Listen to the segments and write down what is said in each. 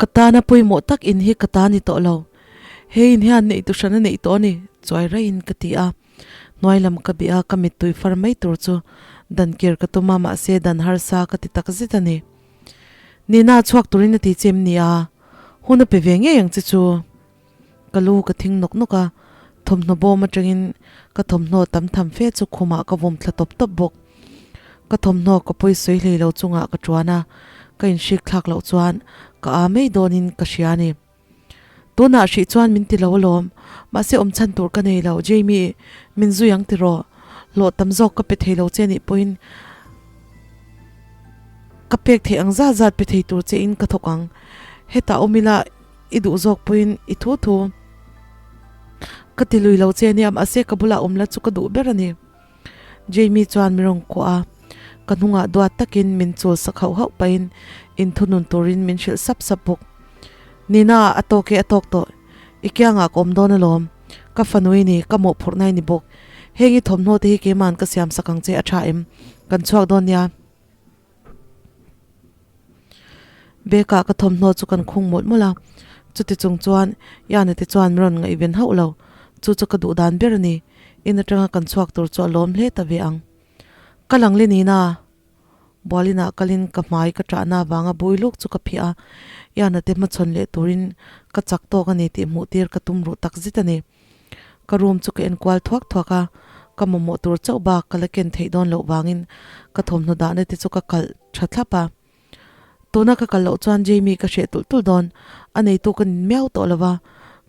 Ka tana pawimawh tak in hi ka ta ni tawh lo. He in hian neih tu hran a neih tawh a ni, chuai raiin ka ti a. Hnuai lam ka bih a, ka mittui far mai tur chu dan kir ka tum a, mahse dan harsa ka ti tak zet a ni. Nina chhuak turin a ti che em ni a? Hun a pe ve ngei ang che chu. Ka lu ka thing nawk nawk a, thawmhnaw bawm atangin ka thawmhnaw tam tham fe chu khumah ka vawm thla tawp tawp bawk. Ka thawmhnaw ka pawi sawi hlei lo chungah ka tuan a, ka inhrik thlak loh chuan ka aa mai dawnin ka hria a ni. Tunah hrih chuan min ti lo alawm, mahse awm chhan tur ka nei lo, Jamie, min zui ang tiraw? Hlawh tam zawk ka pe thei lo che nih pawhin ka pek theih ang zat zat pe thei tur che in ka thawk ang. Hetah awm ila i duh zawk pawhin i thu thu ka ti lui lo che ania, mahse ka bulah awm la chu ka duh ber a ni. Jamie chuan mi rawn kuah a, ka hnungah duat takin min chul sak hauh hauh pahin inthunun turin min hrilh sap sap bawk. Nina, a tawk e, a tawk tawh. I kiangah ka awm dawn alawm. Ka fanu i ni, ka mawhphurhna i ni bawk. Heng i thawmhnaw te hi keima'n ka siam sak ang che, a tha em? Kan chhuak dawn nia. Bag-ah ka thawmhnaw chu kan khung mawlh mawlh a, chuti chung chuan Yana te chuan min rawn ngaihven hauh lo. Chu chu ka duh dan ber a ni. In atanga kan chhuak tur chu a lawm hle ta ve ang. Ka lang le nina. Bualinah kalin ka hmai ka ṭahna avanga bui luk chu ka phiah a, Yana te hmachhawn leh turin ka chak tawk a ni tih hmuh tir ka tum ruh tak zet a ni. Ka room chu ka enkual thuak thuak a, ka mamawh tur chauh bak ka la ken theih dawn loh vangin ka thawmhnaw dahna te chu ka kalh tha thlap a. Tuna ka kal loh chuan Jamie ka hreh tulh tulh dawn, a neitu ka nin miau tawh lo va,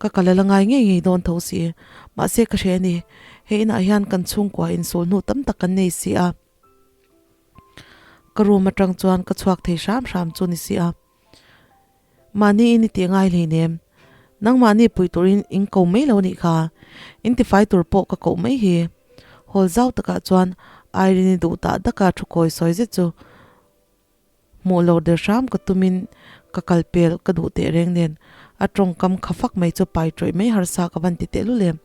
ka kal a la ngai ngei ngei dawn tho si. Mahse ka hreh a ni, he inah hian kan chhungkua insul hnu tam tak kan nei si a. Ka room atang chuan ka chhuak thei hram hram chu ni si a. Mahni in i tih ngai hleinem. Nangmahni pui turin in ko mai lo nih kha. In tifai tur pawh ka koh mai hi. Hall zau takah chuan Irene-i duh tah daka thu kawi sawi zet chu hmuh lo der hram ka tumin ka kal pel ka duh teh reng nen a tawngkam kha fak mai chu pai tawih mai harsa ka van ti tehlul em.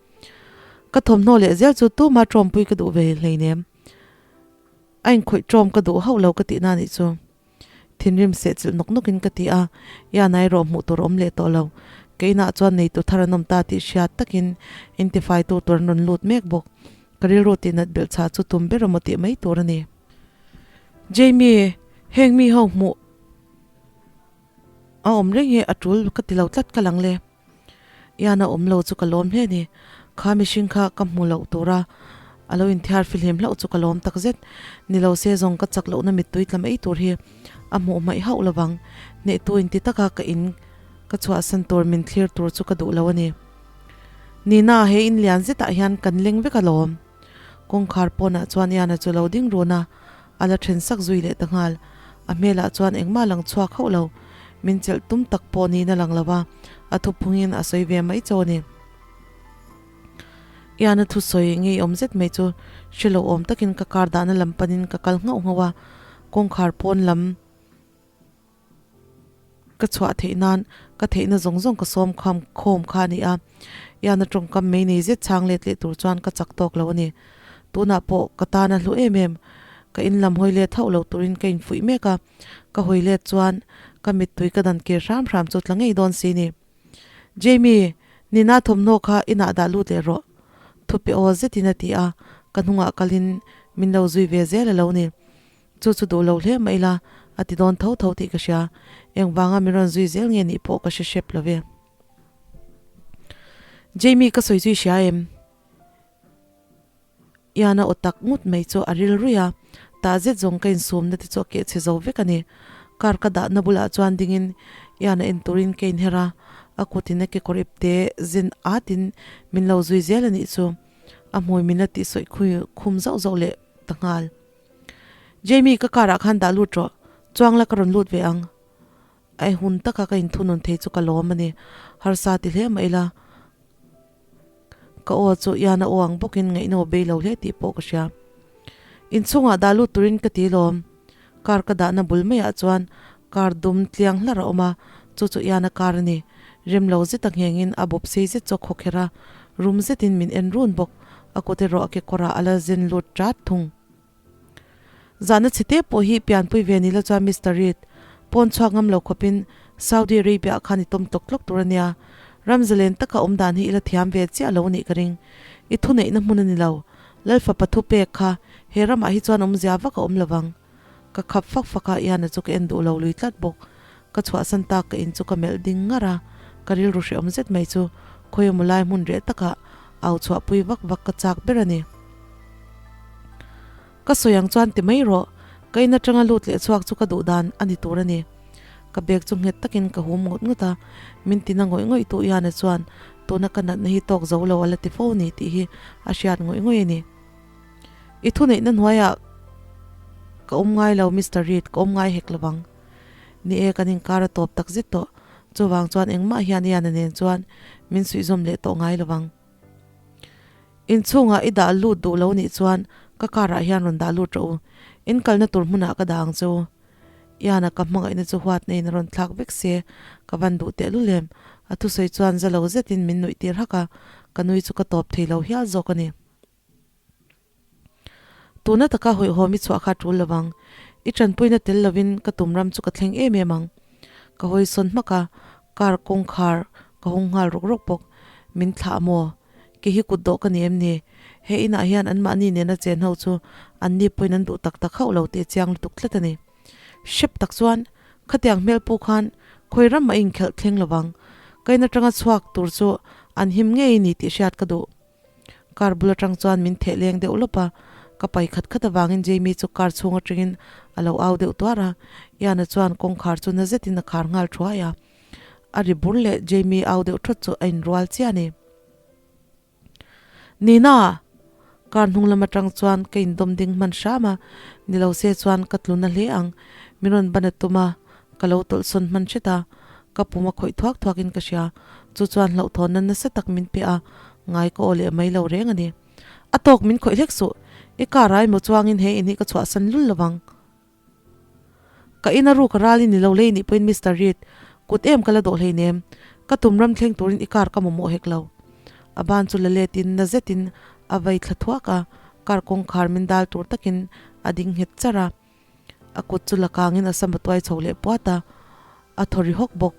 Ka thawmhnaw leh zel chu tuma tawmpui ka duh ve hleinem. A inkhawih tawm ka duh hauh lo ka tihna nih chu. Thinrim seh chilh nawk nawkin ka ti a, Ian-a erawh hmuh tur a awm leh tawh lo. Ka inah chuan neitu thar an awm ta tih hriat takin intifaitu tur an rawn lut mek bawk. Ka rilru tihnat belh chhah chu tum ber emaw tih mai tur a ni. Jamie, heng mi ho hmuh a awm reng hi a tul ka ti lo tlat ka lang le. Ian a awm lo chu ka lawm hle a ni. Kha mihring kha ka hmu loh tura a lo inthiar fihlim hlauh chu ka lawm tak zet. Ni lo se zawng ka chak lohna mittui tla mai tur hi a hmuh hmaih hauh lovang. Hnehtu inti taka ka in ka chhuahsan tur min thlir tur chu ka duh lo a ni. Nina, he in lian zetah hian kan leng vek alawm. Kawngkhar pawnah chuan Ian-a chu lo ding run a, a la then sak zui leh ta nghal. A hmelah chuan engmah lang chhuak hauh lo. Min chelh tum tak pawh niin a lang lo va, a thuphungin a sawi ve mai chaw a ni. Ian-a thusawi ngeiawm zet mai chu hre lo awm takin ka car dahna lam panin ka kal nghauh nghauh a, kawngkhar pawn lam Ka chhuah theih nan ka theihna zawng zawng ka sawm kham khawm kha a ni a, Ian-a tawngkam mei nei zet chhang let leh tur chuan ka chak tawk lo a ni. Tunah pawh ka tan a hlu em em. Ka in lam hawi let hauh lo turin ka infuih mek a, ka hawi let chuan ka mittui ka dan kir hram hram chu tla ngei dawn si ni. Jamie, Nina thawmhnaw kha inah dah lut leh rawh. Thupe aw zetin a ti a, ka hnungah kalin min lo zui ve zel a lo ni. Chu chu duh lo hle mah ila, a ti dawn tho tho tih ka hria. Engvanga min rawn zui zel nge nih pawh ka hre hrep lo ve. Jamie ka sawi zui hria em? Ian a aw tak ngut mai chu a ril ruih a, tah zet zawng ka insumna te chu a keh chhe zo vek a ni. Car ka dahna bulah chuan dingin Ian a en turin ka inher a, a kutin a kekawr ipte zen atin min lo zui zel a nih chu. A hmui min la tihsawih khum zauh zauh leh ta nghal. Jamie, ka car ah khan dah lut rawh. Chuang la ka rawn lut ve ang. A hun taka ka inthunun thei chu ka lawm a ni. Harsa ti hle mah ila. Ka aw chu Ian a aw ang bawkin ngaihna aw bei lo hle tih pawh ka hria. Inchhungah dah lut turin ka ti lawm. Car ka dahna bul maiah chuan car dum tliang hlar a awm a, chu chu Ian a car a ni. Rem lo zet a nghengin a bawp sei zet chu a khawkherh a, rum zetin min en run bawk. A kut erawh a kekawrah a la zen lut ṭat thung. Zahna chhe te pawh hi pianpui ve ni la chuan Mister Reid, pawn chhuak ngam lo khawpin Saudi Arabia ah khan i tawm tlawk tlawk tur a nia. Ram zalen taka awm dan hi i la thiam ve chiah lo a nih ka ring. I thuneihna hmun a ni lo. Lalfapa thu pek kha he ramah hi chuan awmzia vak a awm lovang. Ka khap fak fak a, Iana chu ka en duh lo lui tlat bawk. Ka chhuahsan tak ka in chu ka melh ding ngar a, ka rilru hrehawm zet mai chu khawi emaw lai hmun reh takah au chhuahpui vak vak ka chak ber a ni. Ka sawi ang chuan ti mai rawh, ka in atanga lut leh chhuak chu ka duh dan a ni tur a ni. Ka bag chu nghet takin ka hum ngawt ngawt a, min tina ngawih ngawih tu Iana chuan tuna ka natna hi tawk zo lo a la ti fo ni tih hi a hriat ngawih ngawih a ni. I thuneihna hnuaiah ka awm ngai lo Mister Reid, ka awm ngai hek lo vang. Ni e, kan inkar a tawp tak zet tawh, chuvang chuan engmah hian Iana nen chuan min suihzawm leh tawh ngai lo vang. Inchhungah i dah lut duh lo nih chuan ka car ah hian rawn dah lut rawh u. In kalna tur hmunah ka dah ang che u. Iana ka hmangaihna chu huatna in a rawn thlak vek se, ka van duh tehlul em. A thusawi chuan za lo zetin min nuih tir hak a, ka nui chu ka tawp thei lo hial zawk a ni. Tuna taka hawihhawm i chhuah kha a tul lovang. I tanpuina tel lovin ka tum ram chu ka thleng em em ang. Ka hawi sawn hmak a, car kawngkhar ka hawng nghal rawk rawk bawk. Min thlah maw? Ke hi kut dawh ka ni em ni? He inah hian anmahni nena chen ho chu anni pawhin an duh tak tak hauh lo tih a chiang lutuk tlat a ni. Hrep tak chuan khatiang hmel pawh khan khawi ram mah inkhelh thleng lovang. Ka in atanga chhuak tur chu an him ngei ni tih hriat ka duh. Car bul atang chuan min theh leng deuh lawp a, ka pai khat khat avangin Jamie chu car chhung atangin a lo au deuh tuar a, Ian-a chuan kawngkhar chu na zetin a khar nghal thuai a, a ri bur leh Jamie au deuh thawt chu a inrual chiah a ni. Nina! Car hnung lam atang chuan ka indawm ding hman hram a, ni lo se chuan ka tlu na hle ang, min rawn ban a tum a, ka lo tawlhsawn hman hret a, ka pum a khawih thuak thuak in ka hria, chu chuan hlauhthawnna nasa tak min pe a, ngai ka aw leh mai lo reng a ni. A tawk min khawih hlek suh, i car ah emaw chuangin he in hi ka chhuahsan lul lovang. Ka in a ruk a ral in ni lo lei nih pawhin Mister Reid, kut em ka la dawh hleinem, ka tum ram thleng turin i car ka mamawh hek lo. A ban chu la letin na zetin a vei thla thuak a, car kawngkhar min dal tur takin a ding nghet char a. A kut chu la kangin a sam a tuai chho leh puat a, a thaw ri hawk bawk.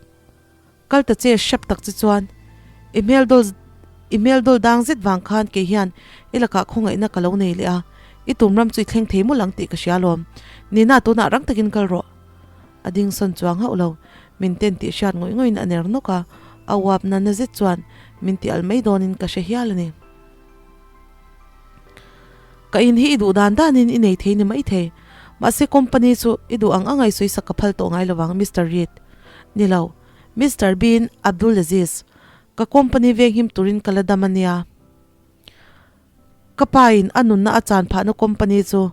Kal ta che hrep tak che chuan i hmel dawl i hmel dawl dang zet vang khan kei hian i lakah khawngaihna ka lo nei leh a, i tum ram chu i thleng thei mawlh ang tih ka hria alawm. Nina tunah rang takin kal rawh. A ding sawn chuang hauh lo, min ten tih hriat ngawih ngawih in a ner nawk a, a uap na na zet chuan min ti alh mai dawnin ka hre hial a ni. Ka in hi i duh dan danin i nei thei ni mai thei. Mahse company chu i duh ang ang a i sawi sak ka phal tawh ngai lovang Mister Reid. Ni lo, Mister Bin Abdul Aziz. Ka company venghim turin ka la dam a nia. Ka pa in a nunna a chan phahna company chu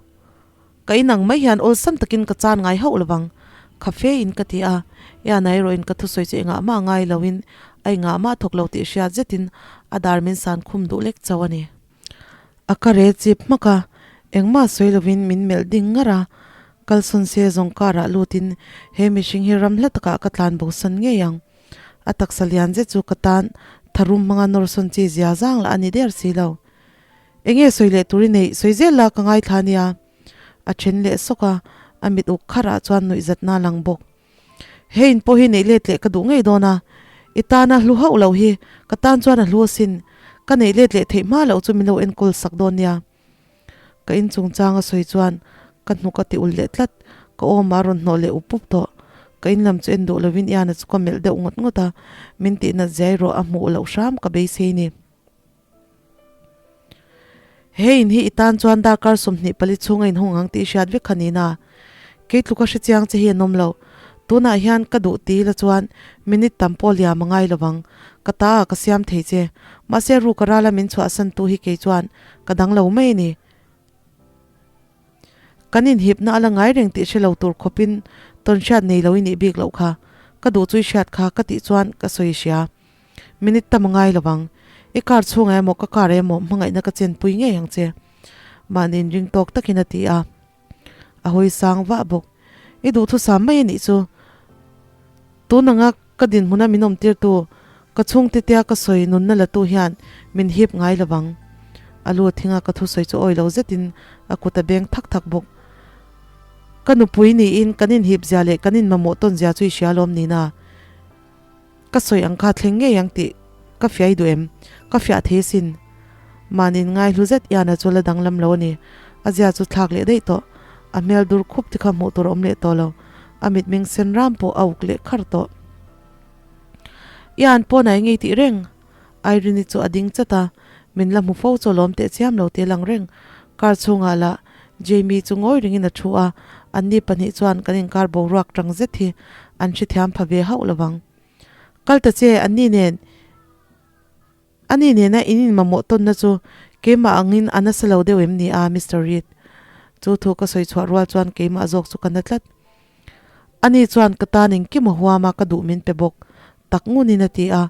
ka in ang mai hian awlsam takin ka chan ngai hauh lovang. Cafe in ka ti a, Ian erawhin ka thusawi chu engah mah ngai loin a engah mah thawk lo tih hriat zetin a dar min san khum duh lek chauh a ni. A ka re chip hmak a, engmah sawi lovin min melh ding ngar a, kalsawn se zawng karah lutin he mihring hi ram hla takah ka tlan bosan ngei ang. A taksa lian zet chu ka tan tharum hmanga nawrsawn chi zia zang lah a ni der si lo. Enge sawi leh tur i neih sawi zel la ka ngaithla nia. A then leh sawk a, a mit uk kharah chuan nuihzatna a lang bawk. He in pawh hi neih let leh ka duh ngei dawn a, i tana hlu hauh loh hi ka tan chuan a hlu asin, ka neih let leh theih hma loh chu min lo enkawl sak dawn nia. Ka in chungchang a sawi chuan ka hnuk a ti ul leh tlat, ka awmah a rawn hnawh leh up up tawh. Ka in lam chu en duh lovin Iana chu ka melh deuh ngawt ngawt a, min tihnat zia erawh a hmuh loh hram ka beisei ni. He in hi i tan chuan darkar 24 chhunga inhawng ang tih i hriat vek kha nina. Kei tluka hre chiang che hi an awm lo. Tunah hian ka duh ti la chuan minute tam pawh liam a ngai lovang. Ka ta ah ka siam thei che. Mahse ruka rala min chhuahsan tu hi kei chuan ka dang lo mai a ni. Kan inhipna a la ngai reng tih hre lo tur khawpin tawnhriat nei lo i nih bik loh kha. Ka duh chu i hriat kha ka tih chuan ka sawi hria. Minute tam a ngai lovang. I car chhungah emaw ka car emaw hmangaihna ka chenpui ngei ang che. Mahni inring tawk takin a ti a. A hawi sang vah bawk. I duhthusam mai a nih chu. Tun anga ka dinhmuna min awmtirtu, ka chhungte tia ka sawi nunna latu hian min hip ngai lovang. A lu thinga ka thusawi chu awi lo zetin a kut a beng thak thak bawk. Ka nupui niin kan inhip zia leh kan inmamawh tawn zia chu i hria lawm nina. Ka sawi ang kha thleng ngei ang tih ka fiai duh em? Ka fiah thei asin. Mahniin ngaihlu zet Iana chu la danglam lo a ni. A zia chu thlak leh daih tawh. A hmel dur khup te kha hmuh tur a awm leh tawh lo. A mitmeng sen ram pawh a uk leh khar tawh. Ian pawn a engei tih reng. Irene-i chu a ding chat a, min la hmu fo chu a lawm teh chiam lo tih a lang reng. Car chhungah lah Jamie chu ngawi ringin a thu a, anni pahnih chuan kan inkar boruak tang zet hi an hrethiam pha ve hauh lo vang. Kal ta che, anni nen ani nena in inmamawh tawnna chu keimah angin a nasa lo deuh em ni a, Mister Reid? Chu thu ka sawi chhuah rual chuan keimah zawk chu ka na tlat. Ani chuan ka tan engkim a huam a, ka duh min pe bawk. Tak ngunin a ti a,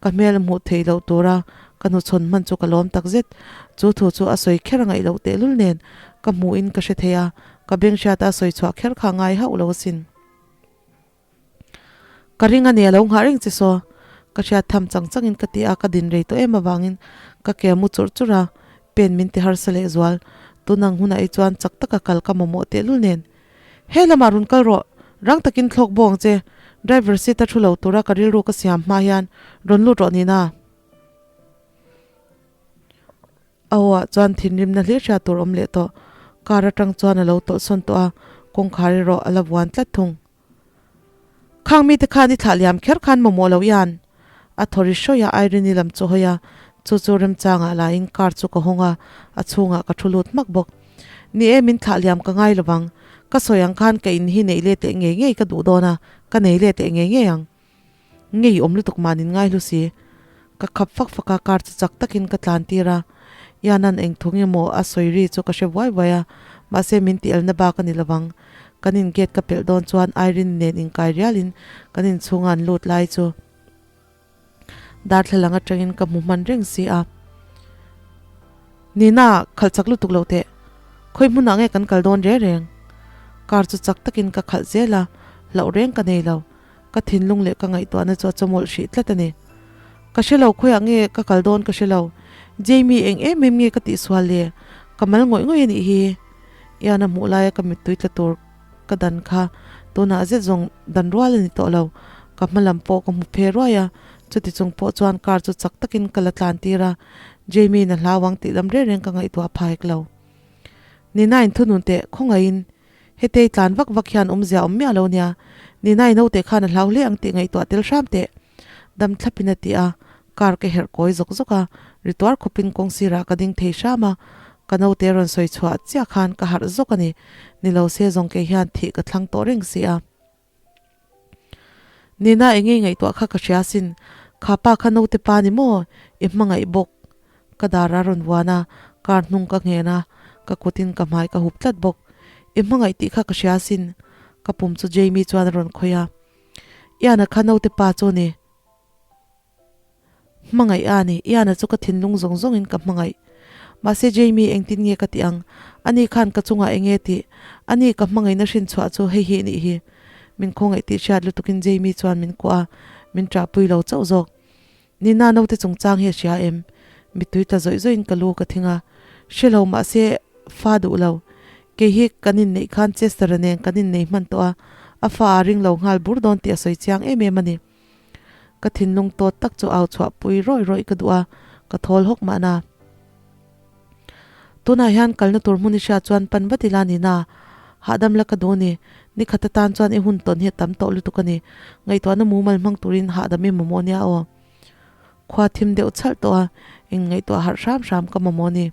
ka hmel hmuh theih loh tura ka hnuchhawn hman chu ka lawm tak zet. Chu thu chu a sawi kher a ngaih loh tehlul nen ka hmuhin ka hre thei a, ka beng hriata a sawi chhuah kher kha a ngai hauh lo asin. Ka ring a ni a lo nghah reng che saw. Ka hriat tham chang changin ka ti a, ka din rei tawh em avangin ka ke a mu churh churh a, pen min ti harsa lehzual. Tunang hunah hi chuan chak taka kal ka mamawh tehlul nen He lamah rawn kal rawh, rang takin thlawk bawk ang che, driver seat a thu lo tura ka rilru ka siam hma hian rawn lut rawh nina. A aw ah chuan thinrimna hlir hriat tur awm leh tawh, car atang chuan a lo tawlhsawn tawh a, kawngkhar erawh a la vuan tlat thung. Khang mite khan i thlah liam kher khan mamawh loh ian? A thaw ri hrawih a, Irene-i lam chu hawi a, chu chu remchangah laiin car chu ka hawng a, a chhungah ka thu lut hmak bawk. Ni e, min thlah liam ka ngai lovang. Ka sawi ang khan ka in hi neih let leh ngei ngei ka duh dawn a, ka nei let leh ngei ngei ang. Ngei awm lutuk mahnin ngai hlu si. Ka khap fak fak a, car chu chak takin ka tlan tir a. Ian-a'n eng thu nge maw a sawi ri chu ka hre vuai vuai a, mahse min ti elna bak a ni lovang. Kan in gate ka pelh dawn chuan Irene nen inkai rialin kan inchhunga an lut lai chu darthlalang atangin ka hmu hman reng si a. Nina, khalh chak lutuk lo teh. Khawi hmunah nge kan kal dawn reng reng? Car chu chak takin ka khalh zel a, hlauh reng ka nei lo. Ka thinlung leh ka ngaihtuahna chu a chawmawlh hrih tlat a ni. Ka hre lo khawiah nge ka kal dawn ka hre lo. Jamie eng em em nge ka tihsual le? Ka mal ngawih ngawih a nih hi. Ian a hmuh laia ka mittui tla tur ka dan kha tunah zet zawng dan rual a ni tawh lo. Ka hma lam pawh ka hmu phe ruai a, chuti chung pawh chuan car chu chak takin ka la tlan tir a, Jamie na hlau ang tih lam reng reng ka ngaihtuah pha hek lo. Nina in thunun teh khawngaihin hetei tlan vak vak hian awmzia awm miah lo nia, Nina i naute khan a hlau hle ang tih ngaihtuah tel hram teh. Dam thlapin a ti a, Car ka herh kawi zawk zawk a, ri tuar khawpin kawng sirah ka ding thei hram a, ka naute rawn sawi chhuah chiah khan ka harh zawk a ni, ni lo se zawng kei hian thih ka thlang tawh reng si a. Nina eng ngei ngaihtuah kha ka hria sin, kha pa kha naute pa ni maw, i hmangaih bawk. Ka dar a rawn vuan a, car hnung ka nghen a, ka kutin ka hmai ka hup tlat bawk. I hmangaih tih kha ka hria sin, ka pum chu Jamie chuan a rawn khawih a. Iana kha naute pa chu a ni. Hmangaih a ni, Iana chu ka thinlung zawng zawngin ka hmangaih. Mahse Jamie engtin nge ka tih ang? Ani khan ka chungah eng nge tih? Ani ka hmangaihna hrin chhuah chu hei hi nih hi. Min khawngaih tih hriat lutukin Jamie chuan min kuah a, min ṭahpui lo chauh zawk. Nina naute chungchang hi a hria em? Mittui tla zawih zawihin ka lu ka thing a. Hre lo mahse fa duh lo. Kei hi kan inneih khan Chester-a nen kan innei hman tawh a, a fa a ring lo nghal bur dawn tih a sawi chiang em em a ni. Ka thinlung tawt tak chu au chhuah pui rawih rawih ka duh a, ka thawl hawk mahna. Tunah hian kalna tur hmun i hriat chuan pan vat ila nina, hahdam la ka duh a ni. Nikhat atan chuan i hun tawn hi a tam tawh lutuk a ni. Ngaihtuahna mumal hmang turin hahdam i mamawh nia aw. Khua thim deuh chhalh tawh a, eng ngaihtuah harh hram hram ka mamawh a ni.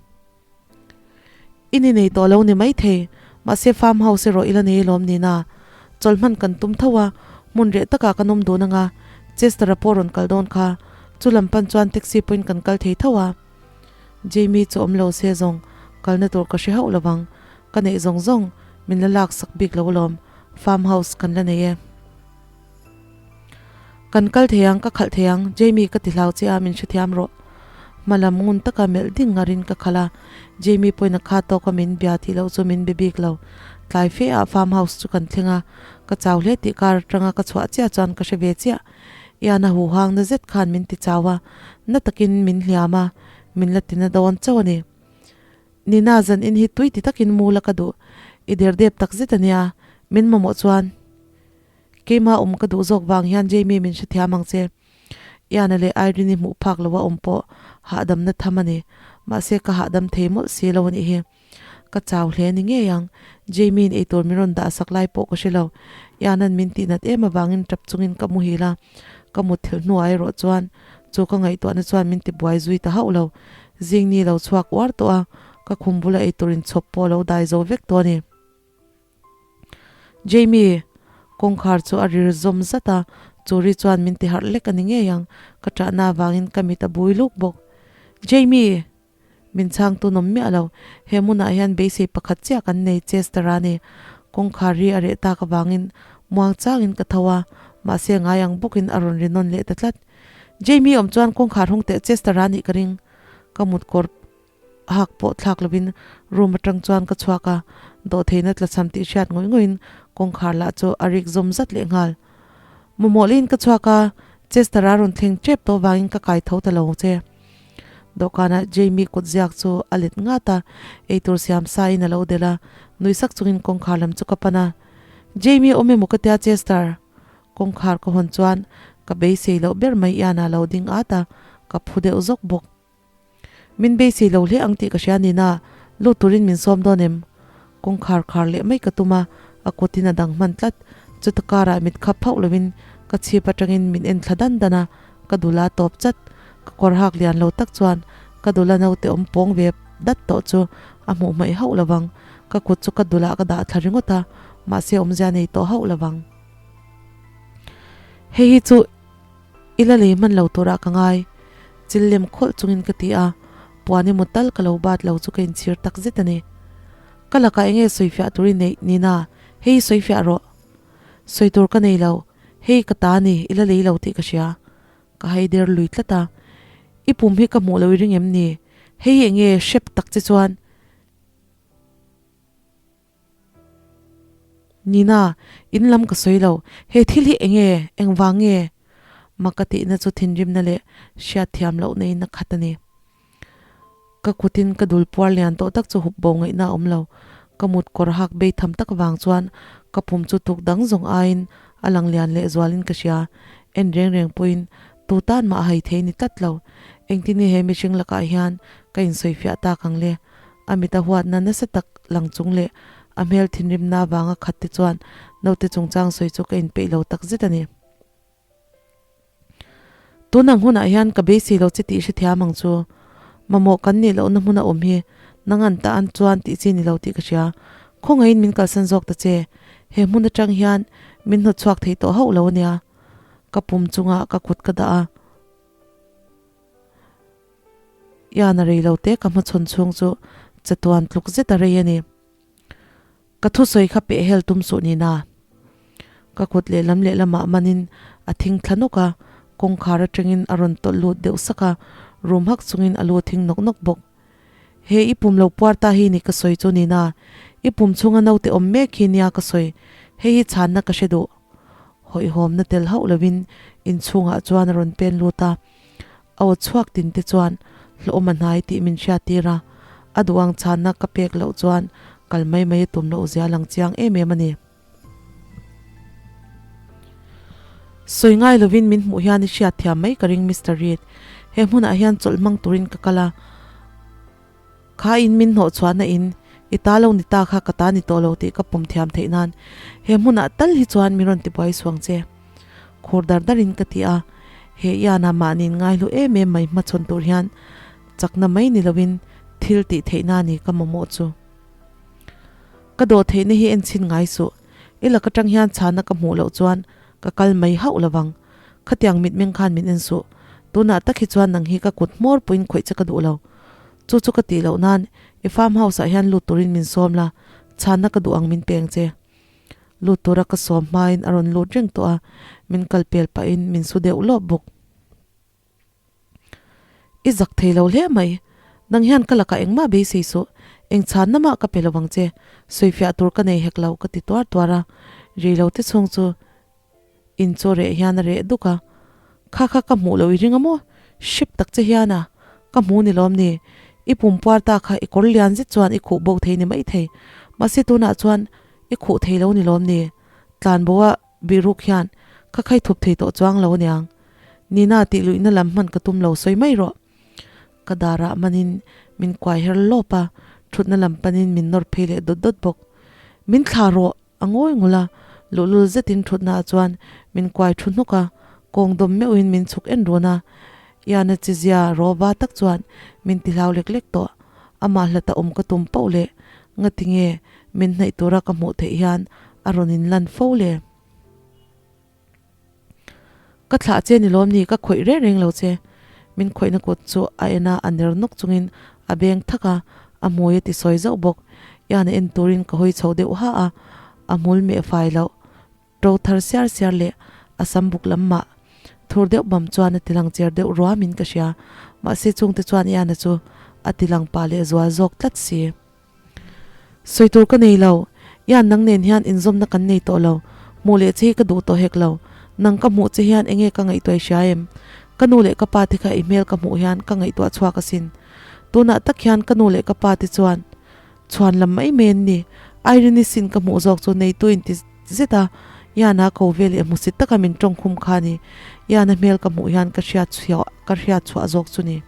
I ni nei tawh lo ni maithei, mahse farm house erawh i la nei alawm nina. Chawlh hman kan tum tho a, hmun reh takah kan awm dun anga, Chester-a pawh rawn kal dawn kha. Chu lam pan chuan taxi pawhin kan kal thei tho a. Jamie chu awm lo se zawng, kalna tur ka hre hauh lo vang. Ka neih zawng zawng min la lak sak bik lo alawm, farm house kan la nei e. Kan kal thei ang, ka khalh thei ang, Jamie ka ti hlau che a, min hrethiam rawh. Hma lam ngun taka melh ding ngarin ka khalh a, Jamie pawhin a kha tawk a min bia tih loh chu min be bik lo. Tlai fe ah farm house chu kan thleng a, ka chau hle tih kar atanga ka chhuah chiah chuan ka hre ve chiah. Ian a huhang na zet khan min ti chau a, na takin min hliam a, min la ti na dawn chauh a ni. Nina zan in hi tui ti takin mu la ka duh, i derdep tak zet a nia, min mamawh chuan. Keimah awm ka duh zawk vang hian Jamie min hrethiam ang che. Iana leh Irene-i hmuh phak loha awm pawh hahdamna tham a ni. Mahse ka hahdam thei mawlh si lo a nih hi. Ka chau hle ni ngei ang. Jamie-in eitur min rawn dah sak lai pawh ka hre lo. Iana'n min tihnat em avangin tap chungin ka muhil a, ka mutthilh hnuah erawh chuan chu ka ngaihtuahna chuan min tibuai zui ta hauh lo. Zing ni lo chhuak uar tawh a, ka khum bula eitur inchhawp pawh a lo dai zo vek tawh a ni. Jamie! Kawngkhar chu a rir zawm zat a, churi chuan min ti harh lek a ni ngei ang, ka ṭahna avangin ka mit a bui luk bawk. Jamie! Min chhang tun awm miah lo, he hmunah hian beisei pakhat chiah kan nei Chester a ni. Kawngkhar ri a reh tak avangin muang changin ka tho a, mahse ngai ang bawkin a rawn ri nawn leh ta tlat. Jamie awm chuan kawngkhar hung teh Chester a nih ka ring. Ka mut kawr hak pawh thlak lovin room atang chuan ka chhuak a, dawhtheihna tlachham tih hriat ngawih ngawhin kawngkhar lah chu a rik zawm zat leh nghal. Mamawhlin ka chhuak a, Chester a rawn thleng tep tawh vangin ka kai tho ta lo che. Dawhkanah Jamie kut ziak chu a let ngat a, eitur siam sa in a lo delh a, nui sak chungin kawngkhar lam chu ka pan a. Jamie awm emaw ka tia Chester? Kawngkhar ka hawn chuan ka beisei loh ber mai Ian-a lo ding at a, ka phu deuh zawk bawk. Min beisei lo hle ang tih ka hria nina, lut turin min sawm dawn em? Kawngkhar khar leh mai ka tum a, a kutin a dang hman tlat. Chuta karah mit khap phauh lovin ka chhip atangin min en thla dan dan a, ka dul a tawp chat. Ka kawr hak lian lo tak chuan ka dula naute awm pawng ve dat tawh chu a hmuh hmaih hauh lovang. Ka kut chu ka dulah ka dah thla ringawt a, mahse awmzia nei tawh hauh lovang. Hei hi chu. I la lei hman lo turah ka ngai. Chil lem khawlh chungin ka ti a, puan emaw tal ka lo bat lo chu ka inchhir tak zet a ni. Ka lakah enge sawifiah tur i neih Nina, hei sawifiah rawh. Sawi tur ka nei lo, hei ka ta ni, i la lei lo tih ka hria. Ka hai der lui tlat a, I pum hi ka hmuh lo i ring em ni? Hei enge hrep tak che chuan. Nina, in lam ka sawi lo. He thil hi enge? Engvang nge? Mak ka tihna chu thinrimna leh hriatthiam loh neiin a khat a ni. Ka kutin ka dul puar lian tawh tak chu hup bo ngaihna a awm lo. Ka mut kawr hak bei tham tak avang chuan ka pum chu tuk dang zawng aiin a lang lian leh zualin ka hria. En reng reng pawhin tu tan mah a hai thei ni tlat lo. Engtin nge he mihring lakah hian ka insawifiah tak ang le? A mit a huatna nasa tak lang chung leh a hmel thinrimna avanga khat te chuan naute chungchang sawi chu ka inpeih lo tak zet a ni. Tun ang hunah hian ka beisei lo che tih hrethiam ang chu. Mamawh kan nih lohna hmun a awm hi nang an ta an chuan tih chi ni lo tih ka hria. Khawngaihin min kalsan zawk ta che. He hmun atang hian min hnawtchhuak thei tawh hauh lo a nia. Ka pum chungah ka kut ka dah a. Ian a rei lo te ka hmachhawn chhung chu chatuan tluk zet a rei a ni. Ka thusawi kha peh hel tum suh nina. Ka kut lehlam lehlamah manin a thing thla nawk a, kawngkhar atangin a rawn tawlh lut deuh sak a, rum hak chungin a lu thing nawk nawk bawk. He i pum lo puar ta hi ni ka sawi chu nina, i pum chhunga naute awm mek hi nia ka sawi, hei hi chhanna ka hre duh. Hawihhawmna tel hauh lovin inchhungah chuan a rawn pen lut a. A aw chhuak tin te chuan hlawhawm a hnai tih min hriattir a, a duh ang chhanna ka pek loh chuan kal mai mai a tum loh zia lang chiang em em a ni. Sawi ngai lovin min hmuh hian i hriat thiam mai ka ring Mister Reid, he hmunah hian chawlh hmang turin ka kal a, kha in min hnawh chhuahna in i ta lo ni ta kha ka ta ni tawh lo tih ka pawm thiam theih nan he hmunah tal hi chuan min rawn tibuai suang che. Khur dar darin ka ti a, he Ian-a mahniin ngaihlu em em mai hmachhawn tur hian chakna mai ni loin thil tih theihna ni ka mamawh chu. Ka dawh theihna hi en chhin ngai suh, i lak atang hian chhana ka hmuh loh chuan ka kal mai hauh lovang. Khatiang mitmeng khan min en suh, tunah tak hi chuan nang hi ka kut hmawr puiin khawih che ka duh lo. Chu chu ka tih loh nan i farm house ah hian lut turin min sawm la, chhana ka duh ang min peng che. Lut tura ka sawm hmain a rawn lut reng tawh a, min kal pel pahin min su deuh lawp bawk. I zak thei lo hle mai, nang hian ka lakah engmah beisei suh, eng chhanna mah ka pe lo ang che, sawifiah tur ka nei hek lo ka ti tuar tuar a, rei lo te chhung chu In chaw reh hian a reh duk a, Kha kha ka hmuh loh i ring a maw? Hrep tak che hian a, ka hmu ni lawm ni? I pum puar ta kha i kawr lian zet chuan i khuh bo thei ni maithei, mahse tunah chuan i khuh thei lo ni lawm ni? Tlanbo a bihruk hian kha khai thup thei tawh chuang lo aniang. Nina tih luihna lam hman ka tum lo sawi mai rawh. Ka darah manin min kuai her lawp a, thutna lam panin min nawr phei leh dawt dawt bawk. Min thlah rawh! A ngawi ngul a, luhlul zetin thutna ah chuan min kuai thu hnawk a, kawng dawm meuhin min chhuk en run a. Iana chizia rawva tak chuan min ti hlau lek lek tawh. Amah hlata awm ka tum poh leh ngatinge min hnaih tura ka hmuh theih hian a rawn inlan fo le. Ka thlah che ni lawm ni, ka khawih reng reng lo che. Min khawihna kut chu a en a, a ner nawk chungin a beng thak a, a hmui a ti sawi zauh bawk. Ian a en turin ka hawi chho deuh ha a, a hmul meh fai loh, to thar siar siar leh a sam buk lam mah thur deuh bam chuan a ti lang cher deuh ruamin ka hria. Mahse chungte chuan Ian-a chu a ti lang pah leh zual zawk tlat si. Sawi tur ka nei lo, Ian nang nen hian inzawmna kan nei tawh lo, hmuh leh che hi ka duh tawh hek lo, nang ka hmuh che hian enge ka ngaihtuah i hria em? Ka nu leh ka pa te kha i hmel ka hmuh hian ka ngaihtuah chhuak asin. Tunah tak hian ka nu leh ka pa te chuan chhuan lam mai mai an ni. Irene-i sin ka hmuh zawk chu neitu in ti zet a, Ian-a ko ve leh hmusit taka min tawngkhum kha a ni. Ian-a hmel ka hmuh hian ka hriat ka hriat chhuah zawk chu ni.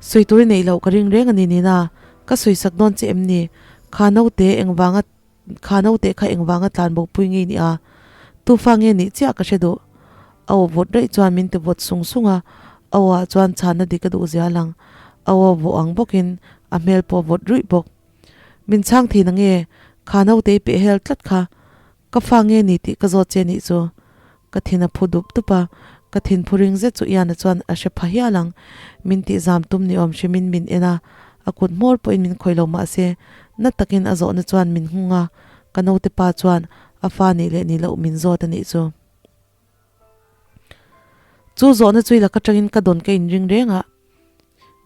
Sawi tur i neih loh ka ring reng a ni Nina, ka sawi sak dawn che em ni? Kha naute engvanga kha naute kha engvanga tlan bo pui ngei ni a? Tu fa nge nih chiah ka hre duh. A aw vawt raih chuan min ti vawt sung sung a, a aw ah chuan chhanna dik a duh zia lang. A aw vawh ang bawkin a hmel pawh a vawt ruih bawk. Min chhang thei na nge? Kha naute i peh hel tlat kha. Ka fa nge ni tih ka zawt che nih chu. Ka thin a phu dup dup a, ka thin phu ring zet chu Ian-a chuan a hre pha hial ang. Min tih zam tum ni awm hrimin min en a, a kut hmawr pawhin min khawih lo mah se, na takin a zawhna chuan min nghung a, ka naute pa chuan a fa nih leh nih loh min zawt a nih chu. Chu zawhna chu i lak atangin ka dawn ka inring reng a,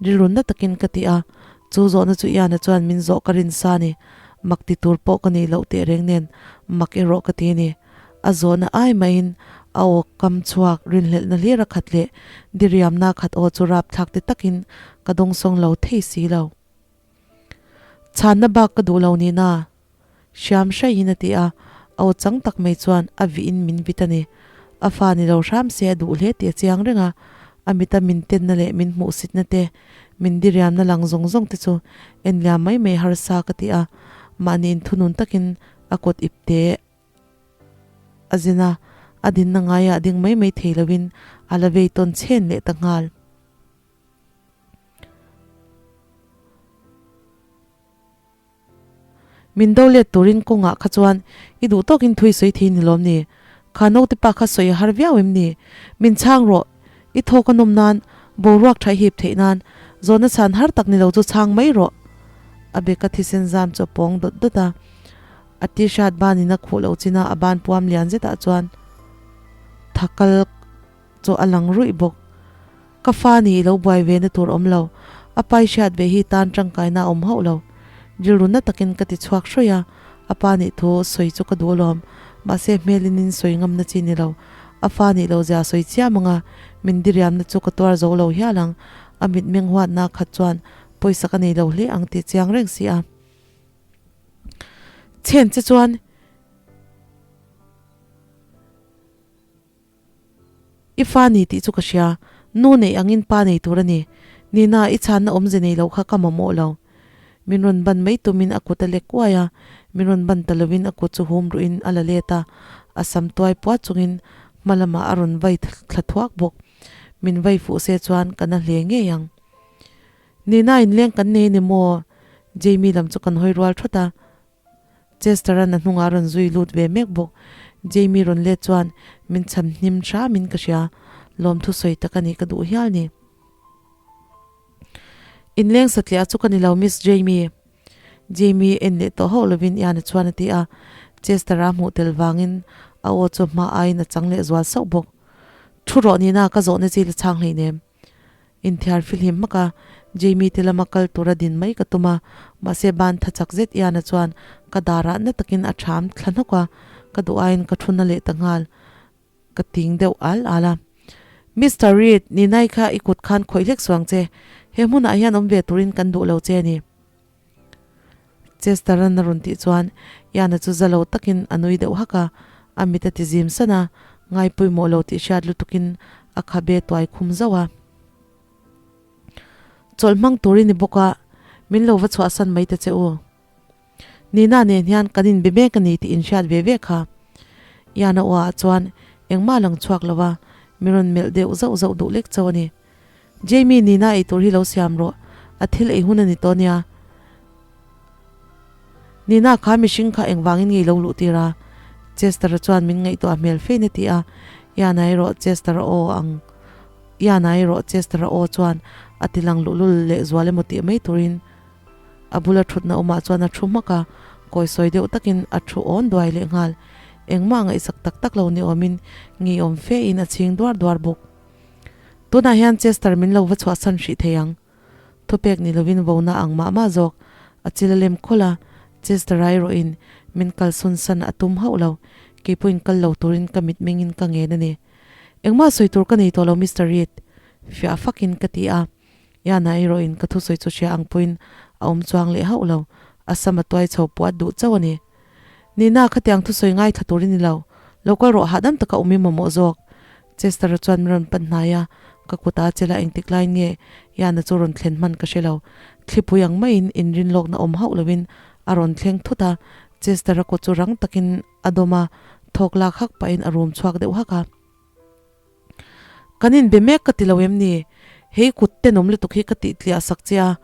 rilru na takin ka ti a, chu zawhna chu Ian-a chuan min zawh ka rin sa ni, mak ti tur pawh ka nih loh teh reng nen mak erawh ka ti a ni. A zawhna ai mahin a aw kam chhuak rinhlelhna hlir a khat leh diriamna khat aw chu rapthlak ti takin ka dawngsawng lo thei si lo. Chhanna bak ka duh lo nihna. Hriam hraihin a ti a, a aw chang tak mai chuan a vihin min vit a ni. A fa ni lo hram se a duh hle tih a chiang reng a, a mita min tenna leh min hmuhsitna te, min diriamna lang zawng zawng te chu en liam mai mai harsa ka ti a, mahni inthunun takin a kut ipte a zin a, a dinna ngaiah ding mai mai thei loin a la vei tawn chhen leh ta nghal. Min do let turin kawngah kha chuan i duh tawkin thui sawi thei ni lawm ni? Kha naute pa kha sawi a har viau em ni? Min chhang rawh, i thawk a nawm nan, boruak tha i hip theih nan, zawhna chhan har tak ni lo chu chhang mai rawh. A beka thisen zam chu a pawng dawt dawt a, a t-shirt banin a khuh loh chin a, a ban puam lian zetah chuan thakal chu a lang ruih bawk. Ka fa ni i lo buai ve na tur awm lo, a pa i hriat ve hi tan tangkaina a awm hauh lo. Rilru na takin ka ti chhuak hrawih a, a pa nih thu sawi chu ka duh alawm, mahse hmelin in sawi ngamna chi ni lo. A fa nih lo zia sawi chiam ang a, min diriamna chu ka tuar zo lo hial ang, a mitmeng huatna khat chuan pawisa ka nei lo hle ang tih chiang reng si a. Chhen che chuan. I fa ni tih chu ka hria, nu neih angin pa nei tur a ni. Nina, i chhanna awmze nei lo kha ka mamawh lo. Min rawn ban mai tumin a kut a lek uai a, min rawn ban ta lovin a kut chu hum ruhin a la let a, a sam tuai puat chungin hma lamah a rawn vai thla thuak bawk. Min vai fuh se chuan ka na hle ngei ang. Nina, inleng kan nei a ni maw? Jamie lam chu kan hawi rual thawt a. Chester-a'n a hnungah a rawn zui lut ve mek bawk. Jamie rawn let chuan min cham hnim hramin ka hria. Lawmthu sawi tak a nih ka duh hial ni. Inleng satliah chu ka ni lo Miss Jamie. Jamie en leh tawh hauh lovin Ian-a chuan a ti a. Chester-a hmuh tel vangin a aw chu hma aiin a chang leh zual sauh bawk. Thu rawh nina ka zawhna chi la chhang hleinem. Inthiar filhim hmak a, Jamie te lama kal tura din mai ka tum a, mahse ban tha chak zet Ian-a chuan ka darah na takin a ṭham thla hnawk a, ka duh aiin ka thu na leh ta nghal, ka ting deuh al al a. Mister Reid, Ninai kha i kut khan khawih hlek suang che, he hmunah hian awm ve turin kan duh lo che a ni. Chester-a'n a rawn tih chuan Ian-a chu za lo takin a nui deuh hak a, a mit a ti zim san a. Ngai pawimawh lo tih hriat lutukin a khabe tuai khum zauh a. Chawlh hmang tur i ni bawk a, min lo va chhuahsan mai ta che u. Nina nen hian kan inbe mek a ni tih inhriat ve ve kha. Ian a uaah chuan engmah a lang chhuak lo a, mi rawn melh deuh zauh zauh duh lek chauh a ni. Jamie, Nina ei tur hi lo siam rawh, a thil ei hun a ni tawh nia. Nina kha mihring kha engvangin nge i lo luh tir a? Chester-a chuan min ngaihtuah hmel fein a ti a, Ian-a erawh Chester-a aw ang Ian-a erawh Chester-a aw chuan a ti lang luhlul lehzual emaw tih mai turin A bula thutna awmah chuan a thu hmak a, kawisawi deuh takin a thu awn duai leh nghal. Engmah ngaihsak tak tak lo ni awmin ngeiawm fe in a chhing duar duar bawk. Tunah hian Chester min lo va chhuahsan hrih thei ang. Thupek ni lovin vona ang mah mah zawk. A chil a lem khawlh a, Chester erawhin min kalsawn san a tum hauh lo. Keipawhin kal lo turin ka mitmengin ka ngen a ni. Engmah sawi tur ka nei tawh lo Mister Reid, fiah fakin ka ti a. Iana erawhin ka thusawi chu hria ang pawhin a awm chuang leh hauh lo, a sam a tuai chho puat duh chauh a ni. Nina, khatiang thusawi ngaithla tur i ni lo, lo kal rawh hahdam taka awm i mamawh zawk. Chester-a chuan min rawn pan hnai a, ka kut a chela engtik laiin nge Iana chu rawn thlen hman ka hre lo. Thlipui ang maiin inrinlawkna awm hauh lovin a rawn thleng thut a, Chester-a kut chu rang takin a dawm a, thawk lak hak pahin a rum chhuak deuh hak a. Kan inbe mek ka ti lo em ni? Hei kut tenawm lutuk hi ka tih tliah sak che a,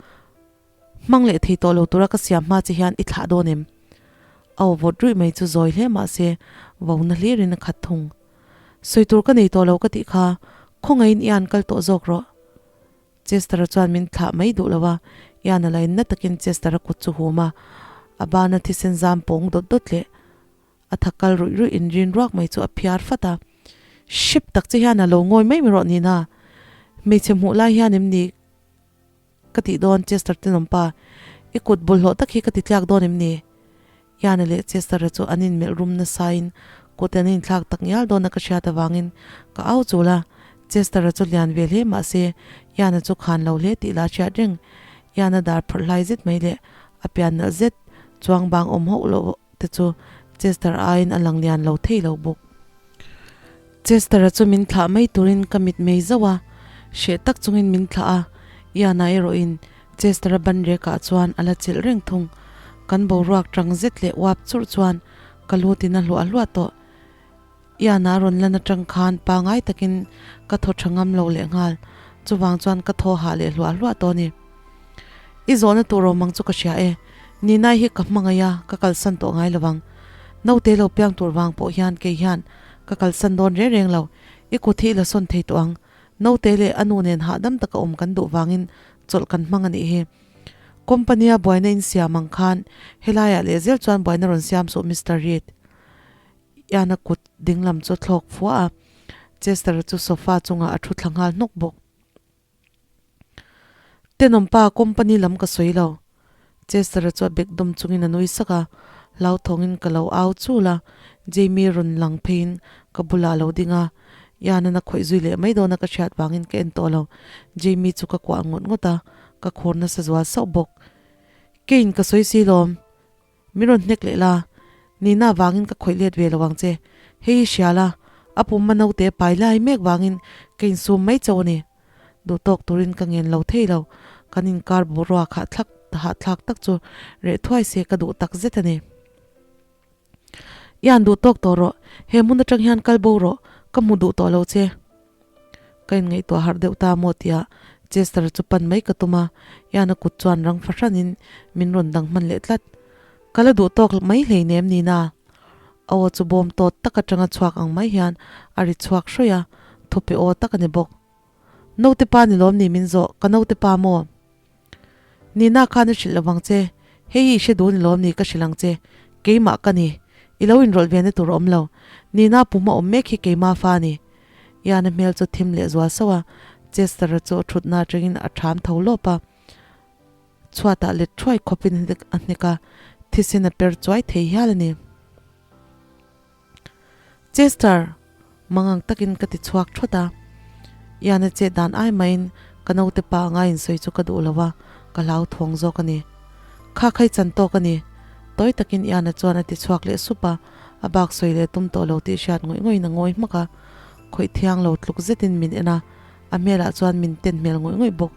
hmang leh thei tawh lo tura ka siam hma che hian i thlah dawn em? A aw vawt ruih mai chu zawi hle mah se vona hlirin a khat thung. Sawi tur ka nei tawh lo ka tih kha, khawngaihin i an kal tawh zawk rawh. Chester-a chuan min thlah mai duh lo a, Ian-a lain na takin Chester-a kut chu hum a, a bana thisen zam pawng dawt dawt leh A tha kal ruih ruih in rin ruak mai chu a phiar fat a. Hrep tak che hian a lo ngawi mai mai rawh nina. Hmeichhe hmuh lai hian em ni ka tih dawn Chester tenawmpa, i kut bawlhhlawh tak hi ka ti tliak dawn em ni? Iana leh Chester-a chu an inmelh rum nasain kut an inthlak tak ngial dawn a ka hriat avangin ka au chul a. Chester-a chu lian ve hle mahse Iana chu khan lo hle tih la hriat reng. Iana dar phawrh hlai zet mai leh a pian nalh zet chuang bang awm hauh loh te chu Chester aiin a lang lian lo thei lo bawk. Chester-a chu min thlah mai turin ka mit mei zauh a, hreh tak chungin min thlah a, Ian-a erawhin Chester-a ban rekah chuan a la chilh reng thung. Kan boruak tang zet leh uap churh chuan ka lu tin a hluah hluah tawh. Ian-a a rawn lan atang khan pangai takin ka thaw tha ngam lo leh nghal, chuvang chuan ka thaw hah leh hluah hluah tawh a ni. I zawhna tur awm ang chu ka hria e, Ninai hi ka hmangaih a, ka kalsan tawh ngai lo vang. Naute lo piang tur vang pawh hian kei hian ka kalsan dawn reng reng lo, i kut hi i la sawn thei tawh ang. Naute leh a nu nen hahdam taka awm kan duh vangin chawlh kan hmang a nih hi. Company-a buaina in siam ang khan helaiah lehzel chuan buaina rawn siam suh Mister Reid. Ian-a kut dinglam chu a thlawk fua a, Chester-a chu sofa chungah a thu thla nghal hnawk bawk. Tenawmpa, company lam ka sawi lo. Chester-a chu a bek dawm chungin a nui sak a, hlauthawngin ka lo au chul a, Jamie rawn lang pheiin ka bulah a lo ding a, Ian-a'n a khawih zui leh mai dawna ka hriat vangin ka en tawh lo. Jamie chu ka kuah ngawt ngawt a, ka khur nasa zual sauh bawk. Keiin ka sawi si lawm. Min rawn hnek leh la, Nina vangin ka khawih let ve lo ang che. Hei hi hria la, a pum a naute pai lai mek vangin ka insum mai chauh a ni. Duhtawk turin ka ngen lo thei lo, kan inkar boruak hahthlak hahthlak tak chu reh thuai se ka duh tak zet a ni. I han duhtawk tawh rawh, he hmun atang hian kal bo rawh, ka hmu duh tawh lo che. Ka inngaihtuah harh deuh ta maw tia Chester chu pan mai ka tum a, Ian-a kut chuan rang fahranin min rawn dang hman leh tlat. Ka la duh tawk mai hleinem Nina. A aw chu bawm tawt tak atanga chhuak ang mai hian a ri chhuak hrawih a, thupe aw tak a ni bawk. Naute pa ni lawm ni min zawh, ka naute pa maw? Nina khan a hrilh lo vang che, hei hi i hre duh ni lawm ni ka hrilh ang che, keimah ka ni, i lo inrawlh ve na tur a awm lo, Nina pum a awm mek hi keima fa a ni. Ian-a hmel chu thim leh zual sauh a, Chester-a chu a thutna atangin a ṭham tho lawp a, chhuatah let thuai khawpin a hnek a, thisen a per chuai thei hial a ni. Chester! Mangang takin ka ti chhuak thawt a. Ian-a chet dan ai maiin ka naute pa anga insawi chu ka duh lo a, ka hlauthawng zawk a ni. Kha khai chan tawk a ni. Tawi takin Ian-a chuan a ti chhuak leh sup a. A bak sawi leh tum tawh lo tih hriat ngawih ngawih in a ngawi hmak a, khawih thiang lo tluk zetin min en a, a hmelah chuan min ten hmel ngawih ngawih bawk.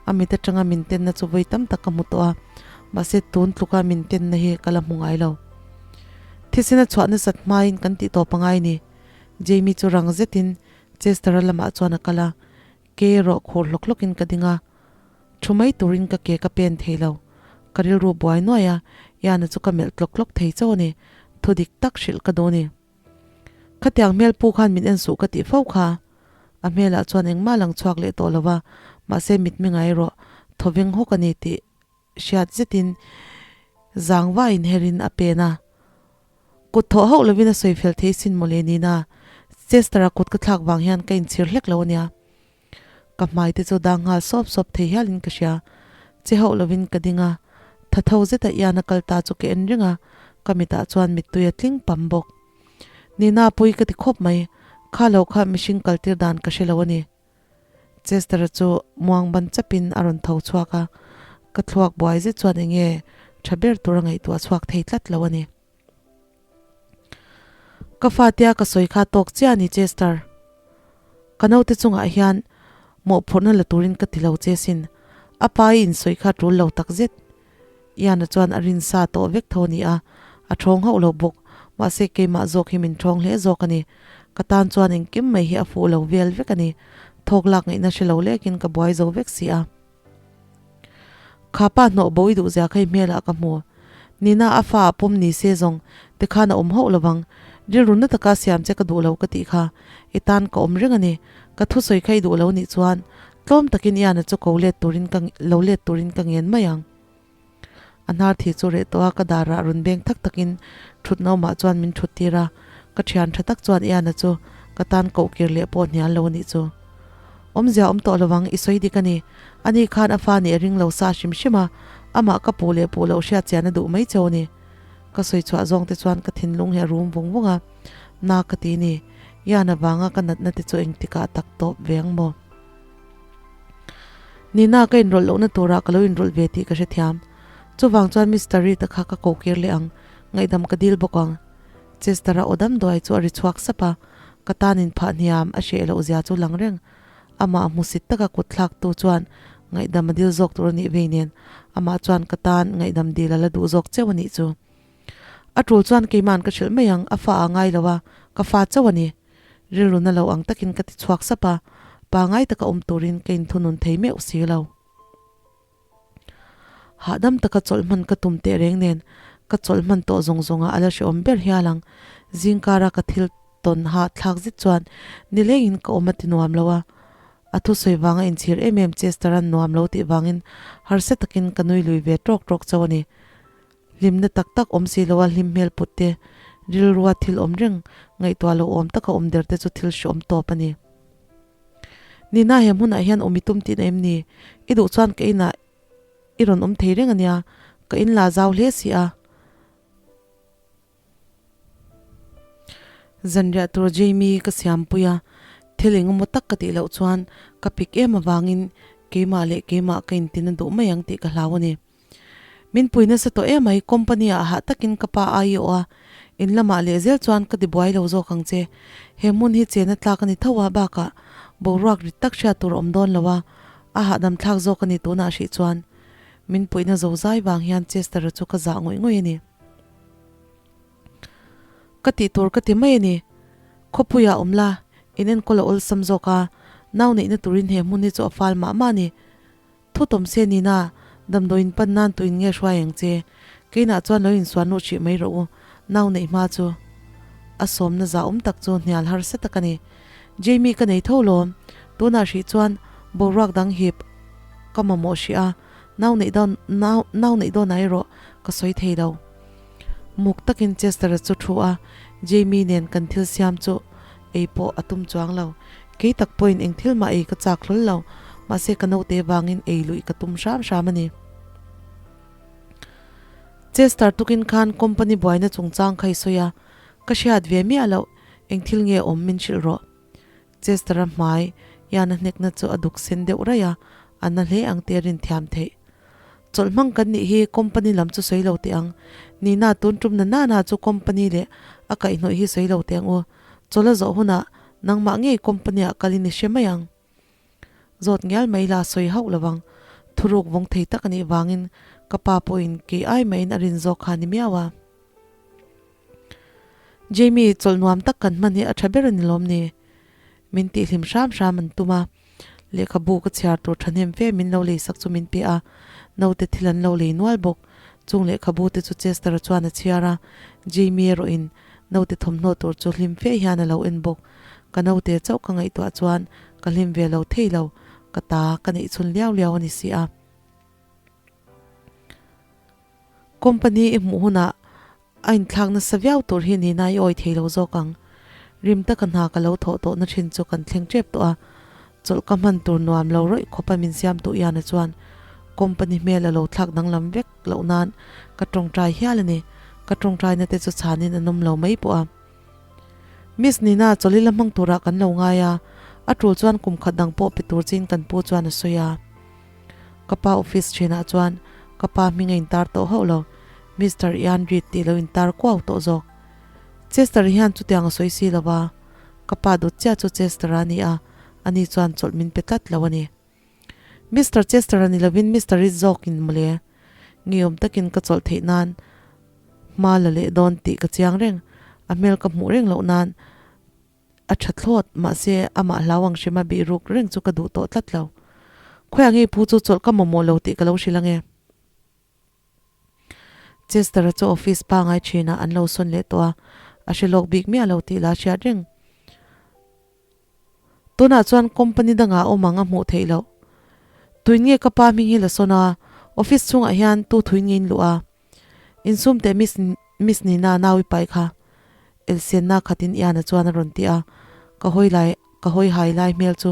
A mit atanga min tenna chu vawi tam tak ka hmu tawh a, mahse tun tluka min tenna hi ka la hmu ngai lo. Thisen a chhuah nasat hmain kan tih tawp angai ni. Jamie chu rang zetin Chester-a lamah chuan a kal a, ke erawh khur hlawk hlawkin ka ding a, thu mai turin ka ke ka pen thei lo. Ka rilru buai nuai a, Ian-a chu ka melh tlawk tlawk thei chauh a ni, thu dik tak hrilh ka duh a ni. Khatiang hmel pu khan min en suh ka tih fo kha. A hmelah chuan engmah lang chhuak leh tawh lo va, mahse mitmenga erawh thawveng hawk a ni tih hriat zetin zangva inherin a pen a. Kut thawh hauh lovin a sawi fel thei sin mawle nina Chester-a kut ka thlak vang hian ka inchhir hlek lo a nia. Ka hmai te chu dang nghal sawp sawp thei hialin ka hria. Che hauh lovin ka ding a, tha tho zeta Ian a kal ta chu ka en reng a, ka mitah chuan mittui a tling pam bawk. Nina pui ka ti khawp mai, kha lo kha mihring kaltir dan ka hre lo a ni. Chester-a chu muang ban chapin a rawn tho chhuak a, ka thluak buai zet chuan eng nge tha ber tur a ngaihtuah chhuak thei tlat lo a ni. Ka fatia ka sawi kha tawk chiah a ni Chester. Ka naute chungah hian mawhphurhna la turin ka ti lo che sin. A pa i insawi kha tul lo tak zet. Ian-a chuan a rin sa tawh vek tho a ni a, a thawng hauh lo bawk. Mahse keimah zawk hi min thawng hle zawk a ni. Ka tan chuan engkim mai hi a fuh lo vel vek a ni. Thawk lak ngaihna hre lo lekin ka buai zo vek si a. Kha pa hnawh bo i duh zia kha i hmelah ka hmu. Nina a fa a pawm ni se zawng tikhan a awm hauh lovang. Rilru na taka siam che ka duh lo ka tih kha i tan ka awm reng a ni. Ka thusawi kha i duh lo nih chuan tlawm takin Ian-a chu ko let turin ka lo let turin ka ngen mai ang. A hnar thi chu reh tawh a, ka darah rawn beng tak takin thutna awmah chuan min thut tir a, ka thian tha tak chuan Ian-a chu ka tan koh kir leh pawh hnial lo a nih chu. Awmzia awm tawh lovang, i sawi dik a ni. Ani khan a fa nih a ring lo sa hrim hrim a, amah ka puh leh puh loh hriat chian a duh mai cheu a ni. Ka sawi chhuah zawng te chuan ka thinlung hi a rum vung vung a, na ka ti ni. Ian-a vanga ka natna te chu engtikah tak tawp ve ang maw? Nina ka inrawlh lohna turah ka lo inrawlh ve tih ka hrethiam. Chuvang chuan Mister Reed-a kha ka kokir leh ang, ngaihdam ka dil bawk ang. Chester-a aw dam duai chu a ri chhuak sap a, ka tan inphah hniam a hreh loh zia chu lang reng. Amah hmusit taka kut thlaktu chuan ngaihdam a dil zawk tur a nih vei nen, amah chuan ka tan ngaihdam dil a la duh zawk cheu a nih chu. A tul chuan keima'n ka hrilh mai ang, a fa a ngai lo a, ka fa chauh a ni. Rilru na lo ang takin ka ti chhuak sap a, pangai taka awm turin ka inthunun thei meuh si lo. Hahdam taka chawlh hman ka tum teh reng nen ka chawlh hman tawh zawng zawngah a la hrehawm ber hial ang. Zingkara ka thil tawn hah thlak zet chuan nilengin ka awm a ti nuam lo a, a thusawi vanga inchhir em em Chester-a'n nuam lo tih vangin harsa takin ka nui lui ve tawk tawk chauh a ni. Hlimna tak tak awm si loa hlim hmel put te, rilrua thil awm reng, ngaihtuah lo awm taka awm der te chu thil hreawm tawp a ni. Nina he hmunah hian awm i tum tihna em ni? I duh chuan ka inah i rawn awm thei reng a nia, ka in la zau hle si a. Zanriah tur Jamie ka siampui a, thil engemaw tak ka tih loh chuan ka pik em avangin keimah leh keimah ka intina duh mai ang tih ka hlau a ni. Min pui nasa tawh emai, company ah hah takin ka pa ai i awh a, in lamah leh zel chuan ka ti buai lo zawk ang che. He hmun hi chena tlak a ni tho a, bakah boruak rit tak hriat tur a awm dawn lo a, a hahdam thlak zawk a ni tunah hrih chuan. Min puihna zo zai vang hian Chester-a chu ka zah ngawih ngawih a ni. Ka tih tur ka ti mai a ni. Khawpuiah awm la, in enkawl a awlsam zawk a, nau neihna turin he hmun hi chu a fal mah mah a ni. Thu tawm se nina, damdawiin pan nan tuin nge hruai ang che? Keinah chuan lo insuan luh hrih mai rawh u, nau neih hma chu. A sawmna za awm tak chu hnial harsa tak a ni. Jamie ka nei tho lawm, tunah hrih chuan boruak dang hip ka mamawh hrih a, nau neih dawn nau nau neih dawnah erawh ka sawi thei lo. Muk takin Chester-a chu thu a, Jamie nen kan thil siam chu ei pawh a tum chuang lo. Kei tak pawhin eng thil mah ei ka chak hlawl lo, mahse ka naute vangin ei luih ka tum hram hram a ni. Chester tukin khan company buaina chungchang kha i sawi a, ka hriat ve miah loh, eng thil nge awm min hrilh rawh. Chester-a hmai ian a hnekna chu a duk sen deuh raih a, a na hle ang tih a rinthiam theih. Chawlh hmang kan nih hi company lam chu sawi lo teh ang. Nina tun tum na nana chu company leh a kaihhnawih hi sawi lo teh ang u. Chawlh a zawh hunah nangmah ngei company ah kal in i hre mai ang. Zawt ngial mai la sawi hauh lo ang. Thuruk vawng thei tak a nih vangin ka pa pawhin kei ai mahin a rin zawk kha a ni miau a. Jamie, chawlh nuam tak kan hman hi a tha ber a ni lawm ni? Min tihhlim hram hram an tum a, lehkhabu ka chhiar tur thahnem fe min lo leisak chu min pe a, naute thil an lo lei nual bawk. Chung lehkhabu te chu Chester-a chuan a chhiar a, Jamie erawhin naute thawmhnaw tur chu hlim fe hian a lo en bawk. Ka naute chauh ka ngaihtuah chuan ka hlim ve lo thei lo, ka ta ka neih chhun liau liau a ni si a. Company i hmuh hunah a inthlak nasa viau tur hi nihna i awi thei lo zawk ang. Rim taka hna ka lo thawh tawhna thin chu kan thleng tep tawh a, chawlh ka hman tur nuam lo rawih khawpa min siam duh Iana chuan company hmel a lo thlak danglam vek loh nan ka tawngtai hial a ni. Ka tawngtaina te chu chhanin an awm lo mai pawh a. Miss Nina chawlh ila hmang turah kan lo ngai a, a tul chuan kum khat dang pawh pe tur chin kan pu chuan a sawi a. Ka pa office thinah chuan ka pa hming a intar tawh hauh lo, Mister Ian Reid tih lo intar kuau tawh zawk. Chester hian chutiang a sawi si lo va, ka pa dawt chiah chu Chester-a a ni a, ani chuan chawlh min pe tlat lo a ni. Mister Chester-a ni lovin Mister Reid zawkin mawle. Ngeiawm takin ka chawlh theih nan hma la leh dawn tih ka chiang reng, a hmel ka hmuh reng loh nan A tha thlawt, mahse amah hlau ang hrima bih ruk reng chu ka duh tawh tlat lo. Khawiah nge pu chu chawlh ka mamawh lo tih ka lo hrilh ange. Chester-a chu office pangai thinah an lo sawn leh tawh a, a hre lawk bik miah lo tih la hriat reng. Tunah chuan company dangah awm ang a hmuh theih loh. Tuin nge ka pa hming hi la sawn a, office chhungah hian tu thuin nge in luh a? Insum teh Miss Miss Nina nau i pai kha Elsianna khatin Iana chuan a rawn ti a, ka hawi lai ka hawi hai lai hmel chu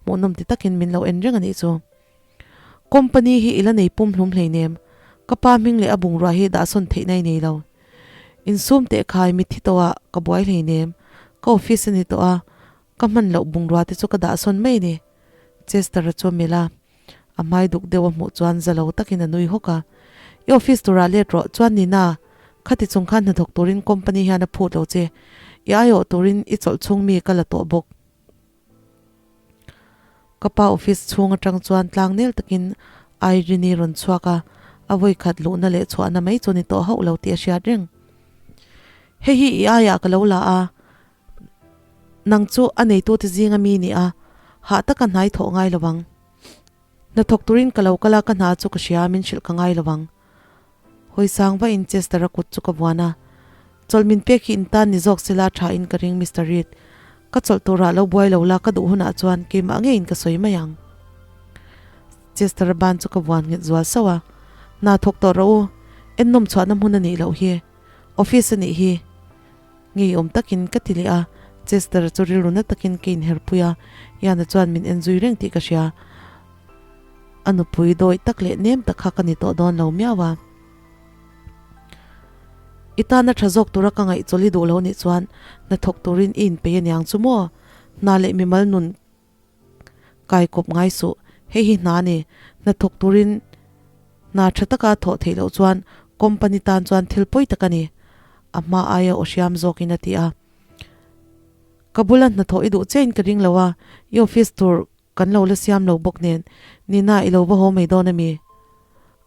hmuhnawm ti takin min lo en reng a nih chu. Company hi i la nei pum hlum hleinem, ka pa hming leh a bungrua hi dahsawn theihna i nei lo. Insum teh khai mitthi tawhah ka buai hleinem, ka office a ni tawh a, ka hman loh bungrua te chu ka dahsawn mai a ni. Chester-a chu a melh a. A hmai duk deuh a hmuh chuan za lo takin a nui hawk a. I office turah let rawh, chuan Nina, khati chung khan hnathawk turin company hian a phut lo che. I aiawh turin i chawlh chhung mi ka la tawh bawk. Ka pa office chhung atang chuan tlang nel takin Irene-i rawn chhuak a, a vawi khat luhna leh chhuahna mai chu ni tawh hauh lo tih a hriat reng. Hei hi i aiah ka lo la a. Nang chu a neitute zinga mi ni a, hah taka hnai thawh ngai lo vang. Hnathawk turin ka lo kal a, ka hna chu ka hria, min hrilh ka ngai lo vang. Hawisang vain Chester-a kut chu ka vuan a, Chawlh min pek hi in tan ni zawk sela tha in ka ring Mister Reed. Ka chawlh turah lo buai lo la, ka duh hunah chuan keimah ngeiin ka sawi mai ang. Chester-a ban chu ka vuan nghet zual sauh a, Hna thawk tawh rawh u, ennawm chhuahna hmun a nih loh hi. Office a nih hi. Ngeiawm takin ka ti leh a, Chester chu rilru na takin ka inherpui a, Ian-a chuan min en zui reng tih ka hria. A nupui dawih tak leh nem tak kha ka ni tawh dawn lo miau a. I tana tha zawk tura ka ngaihchawlh i duh lo nih chuan hnathawk turin i inpei aniang chu maw? Hna leh mimal nun Kai kawp ngai suh, hei hi hna a ni. Hna thawk turin hna tha taka thawh theih loh chuan company tan chuan thil pawi tak a ni, a hma aia aw hriam zawkin a ti a. Ka bula hnathawh i duh chiahin ka ring lo a, i office tur kan lo la siam lo bawk nen, Nina i lo va haw mai dawn a mi?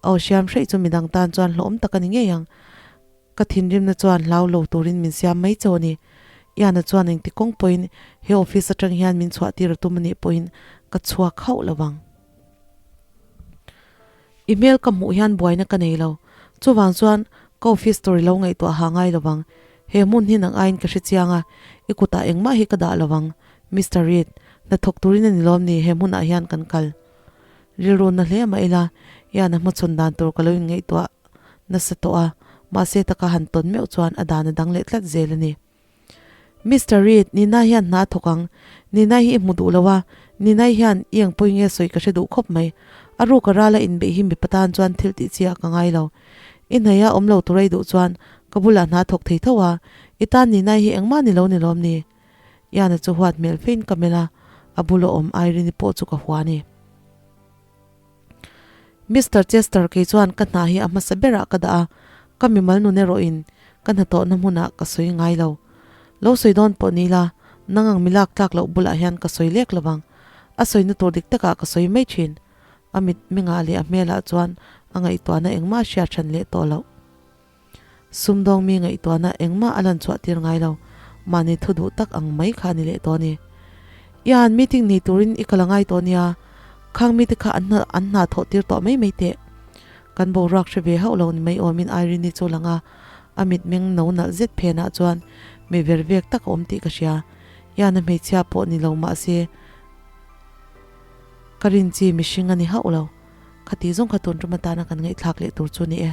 Aw hriam hreih chu midang tan chuan hlawhawm tak a ni ngei ang. Ka thinrimna chuan hlau lo turin min siam mai chauh a ni. Iana chuan engti kawng pawhin he office atang hian min chhuah tir a tum a nih pawhin ka chhuak hauh lo vang. I hmel ka hmuh hian buaina ka nei lo. Chuvang chuan ka office tur i lo ngaihtuah ha ngai lo vang. He hmun hi nang aiin ka hre chiang a, i kutah engmah hi ka dah lo vang. Mister Reid, hnathawk turin a ni lawm ni he hmunah hian kan kal. Rilru na hle mah ila, Iana hmachhawn dan tur ka lo inngaihtuah. nasa tawh a, mahse taka han tawn meuh chuan a dan a dang leh tlat zel a ni. Mister Reid, Nina hian hna a thawk ang. Nina hi i hmu duh lo a, Nina hian i eng pawi nge sawi ka hre duh khawp mai. A ruk a rala inbeih hi mipa tan chuan thil tih chi ah ka ngai lo. I hnaia awm lo tura i duh chuan ka bulah hna a thawk thei tho a, i tan Nina hi engmah ni lo ni lawm ni? Iana chu huat hmel fein ka melh a, a bula awm Irene-i pawh chu ka hua a ni. Mister Chester kei chuan ka hna hi a hmasa berah ka dah a, ka mimal nun erawhin ka hnathawhna hmunah ka sawi ngai lo. Lo sawi dawn pawh ni ila, nang ang mi lak tlak loh bulah hian ka sawi lek lovang. A sawina tur dik takah ka sawi mai thin. A mit mengah leh a hmelah chuan a ngaihtuahna engmah a hriat hran leh tawh loh. Sumdawng mi ngaihtuahna engmah a lan chhuah tir ngai lo, mahni thu duh tak ang mai kha a ni leh tawh a ni. Ian, meeting nei turin i kal a ngai tawh nia, khang mite kha an hna an hna thawh tir tawh mai mai teh. Kan boruak hre ve hauh lo ni mai awmin Irene-i chu lang a, a mitmeng no nalh zet phenah chuan mi ver vek tak a awm tih ka hria. Ian-a hmeichhia pawh ni lo mah se ka rin chi mihring a ni hauh lo. Khati zawng kha tun tum atana kan ngaihthlak leh tur chu ni e.